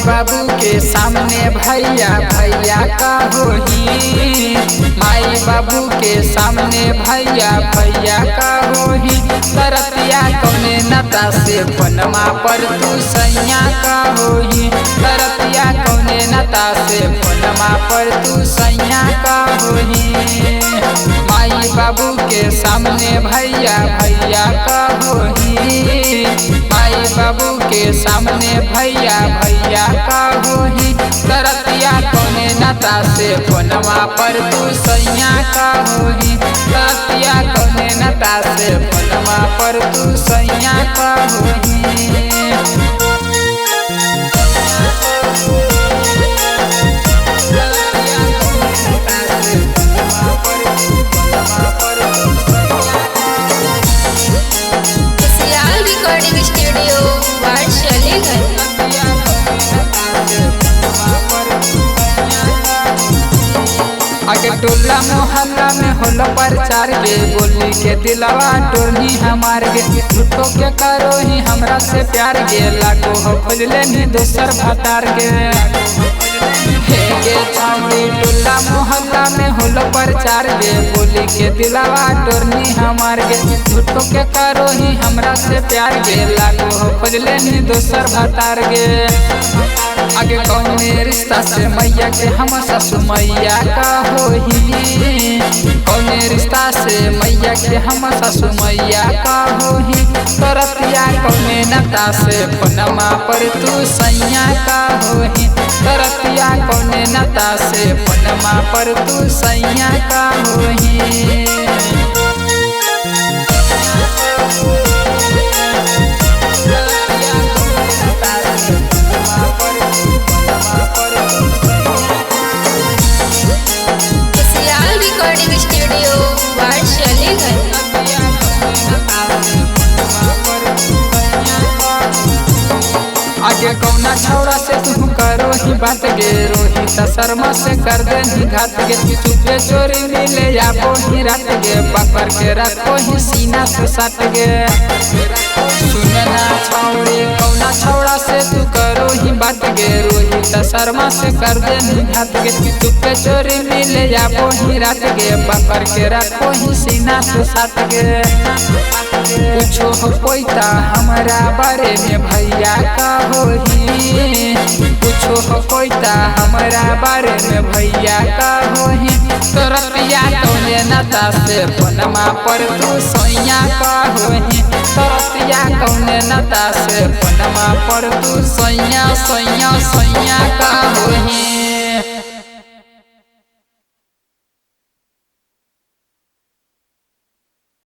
बाबू के सामने भैया भैया का होही, माई बाबू के सामने भैया भैया का होही। तरतिया कौने नता से फोनमा पर तू सैया का होही, तरतिया कौने नता से फोनमा पर तू सैया का होही। माई बाबू के सामने भैया भैया का होही, माई बाबू के सामने भैया भैया का होही। तरतिया कौने नता से फोनमा पर तू सैया का होही, तरतिया कौने नता से फोनमा पर तू सैया का होही। खुशहाल रिकॉर्डिंग स्टूडियो वारशलीगंज। आगे टोला मोहल्ला में होला प्रचार गे, बोली के दिलवा टोनी हमार गे। झूठो के करो ही हमरा से प्यार गे, लागो हो खोज लेनी दोसर भतार गे। हे गे छावड़ी टोला मोहल्ला में होला प्रचार गे, बोली के दिलवा टोनी हमार गे। झूठो के करो ही हमरा से प्यार गे, लागो हो खोज लेनी दोसर भतार गे। आगे कौने रिश्ता से मैया के हम सासु मैया का होही, कौने रिश्ता से मैया के हम सासु मैया का होही। तरतिया कौने नता से फोनमा पर तू सैया का होही, तरतिया कौने नता से फोनमा पर तू सैया का होही। खुशहाल रिकॉर्डिंग स्टूडियो वारशलीगंज। आगे कौना छौड़ा से तू करो ही बात गे, रोहित शर्मा से कर दे ही घात गे। चुपे चोरी मिले आबो ही रात गे, पकड़ के रखो ही सीना से सट गे। सुनना छौड़ी कौना छौड़ा से तू करो ही बात गे, रोहित शर्मा से कर दे ही घात गे। चुपे चोरी मिले आबो ही रात गे, पकड़ के रखो ही सीना से सट गे। पूछो हो कोईता हमरा बारे में भैया का होही, पूछो हो कोईता हमरा बारे में भैया का होही। तरतिया कौने नता से फोनमा पर तू सैया का होही, तरतिया कौने नता से फोनमा पर तू सैया सैया सैया का होही।